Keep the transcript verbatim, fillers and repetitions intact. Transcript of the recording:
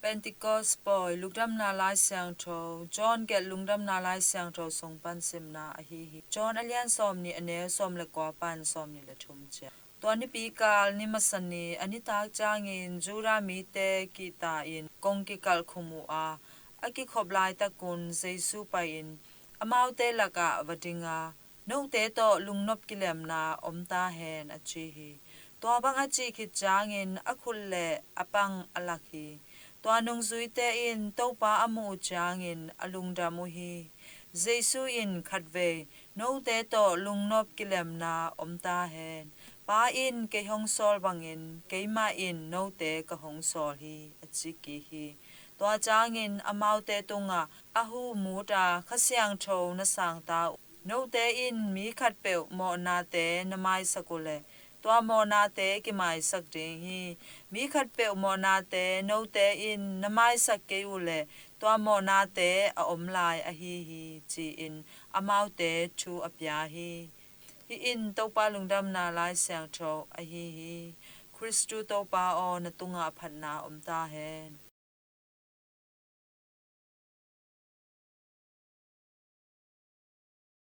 Pentecost Pawi Lungdamna Lai Siangtho. John gelh Lungdamna Lai Siangtho sung pan simna ahi hi. John a lian sawmnih, a neu sawm le kua pan sawmnih le thum ciang. Tua nipi kal ni masa ni a nitak ciangin Judah mite kihta-in kong kikalh khum uh a, a kikhop laitakun Jesu pai-in amaute lakah va ding a, "Note tawh lungnop kilemna om ta hen," a ci hi. Tua bang a cih khit ciangin a khut le a pang a lak hi. Tua nungzuite in Topa a muh uh ciangin a lungdam uh hi. Jesu in khatvei, "Note tawh lungnop kilemna om ta hen. Pa in kei hong sawl bangin keimah in note ka hong sawl hi," a ci kik hi. Tua ciangin amaute tungah a hu mut a, "Kha Siangtho na sang ta uh. Note in mi khatpeuh mawhnate na maisak uh leh, tua mawhnate kimaisak ding hi. Mi khatpeuh mawhnate note in na maisak kei uh leh, tua mawhnate a om lai ahi hi," ci-in amaute thu a pia hi. Hih in Topa Lungdamna Lai Siangtho ahi hi. Khristu Topa aw, na tungah phatna om ta hen.